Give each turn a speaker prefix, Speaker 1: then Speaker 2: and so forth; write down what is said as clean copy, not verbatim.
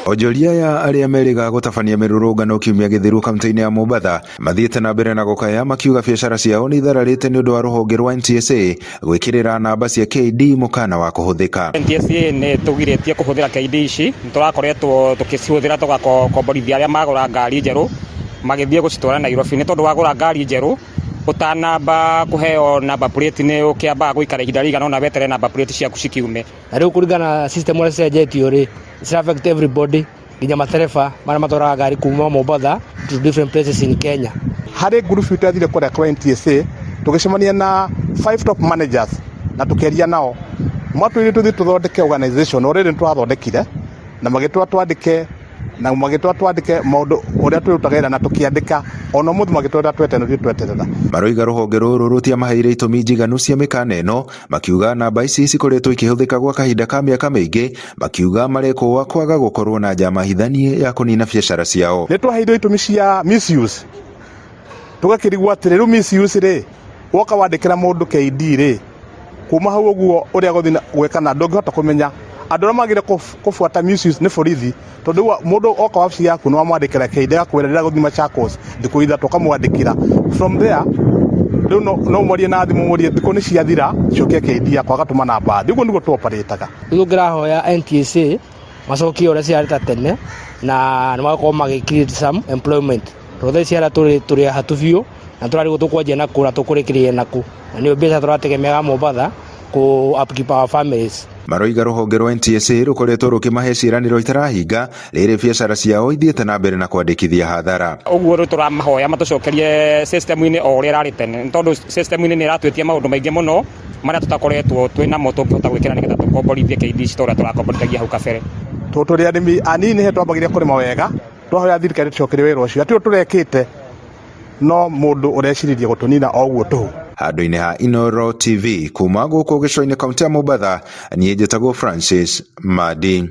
Speaker 1: Onjoria aya arĩa merĩga gũtabania mĩrũrũngano kiumia gĩthiru kaunti-inĩ ya Mombatha mathiĩte na mbere na gũkaya makiuga biacara ciao nĩ ithararĩte nĩ ũndũ wa rũhonge rwa NTSA gwĩkĩrĩra namba cia KD mũkana wa kũhũthĩka.
Speaker 2: NTSA nĩ tũgirĩtie kũhũthĩra KD ici, nĩ tũrakoretwo tũkĩcihũthĩra tũgakomborithia arĩa magũra ngari njerũ magĩthiĩ gũcitwara Nairobi, nĩ tondũ wagũra ngari njerũ ũtanamba kũheo number plate nĩ ũkĩambaga gũikara ihinda rĩigana ũna weterere number plate ciaku cikiume.
Speaker 3: Na rĩu kũringana na system ũrĩa cicenjetio rĩ, it's affect everybody nginya matereba marĩa matwaraga ngari kuma Mombatha to different places in Kenya.
Speaker 4: Harĩ ngurubu itũ yathire kũrĩa kwa NTSA, tũgĩcemania na five top managers na tũkĩaria nao, matwĩrire tũthiĩ tũthondeke organization. Already nĩ twathondekire na magĩtwĩra twandĩke maũndũ ũrĩa twĩrutaga wĩra na tũkĩandĩka ona ũmũthĩ, magĩtwĩra tweterere, tũthiĩ tweterera.
Speaker 1: Maroiga rũhonge rũrũ rũtiamaheire itũmi njiganu cia mĩkana ĩno, makiuga namba ici cikoretwo ikĩhũthĩka gwa kahinda ka mĩaka mĩingĩ, makiuga marekũa kwaga gũkorwo na njama hithanie ya kũnina biacara ciao.
Speaker 4: Nĩ twaheirwo itũmi cia misuse, tũgakĩrigwo atĩrĩ, rĩu misuse rĩ, woka wandĩkĩra mũndũ KD rĩ, kuma hau ũguo ũrĩa gũthiĩ gwĩka na ndũngĩhota kũmenya andũ arĩa magĩrĩire kũbuata misuse nĩ borithi, tondũ rĩu mũndũ oka wabici yaku nĩ wamwandĩkĩra KD, agakwĩra ndĩrenda gũthiĩ Machakos thikũ 3, ũkamwandĩkĩra. From there rĩu no mwarie na thimũ, mũrie thikũ nĩ ciathira, cokia KD yakwa, agatũma na mbathi. Ũguo nĩguo tũoparĩtaga.
Speaker 3: Rĩu ngĩrahoya NTSA macokie ũrĩa ciarĩ ta tene na nĩ magakorwo magĩ create some employment, tondũ thaa ici arĩa tũrĩ hatu biũ na tũrarigwo tũkwanjia nakũ na tũkũrĩkĩrĩria nakũ, na nĩyo mbeca tũrategemeaga Mombatha kũ upkeep our families.
Speaker 1: Maroiga rũhonge rwa NTSA rũkoretwo rũkĩmahe ciĩranĩro itarahinga rĩrĩ biacara ciao ithiĩte na mbere na kwandĩkithia hathara.
Speaker 2: Ũguo rĩu tũramahoya matũcokerie system-inĩ o ũrĩa ĩrarĩ tene, nĩ tondũ system-inĩ nĩ ĩratwĩtia maũndũ maingĩ mũno marĩa tũtakoretwo twĩ namo tũngĩhota gwĩkĩra nĩgetha tũkomborithie KD ici ta ũrĩa tũrakomborithagia hau kabere.
Speaker 4: Tondũ tũrĩ arĩmi anini, he twambagĩria kũrĩma wega, twahoya thirikari tũcokerie wĩra ũcio, atĩ ũyũ tũrekĩte no mũndũ ũreciririe gũtũnina o ũguo tũhũ.
Speaker 1: Handũ-inĩ ha Inooro TV kuma gũkũ gĩcũa-inĩ kaunti ya Mombatha, niĩ njĩtagwo Francis Madi.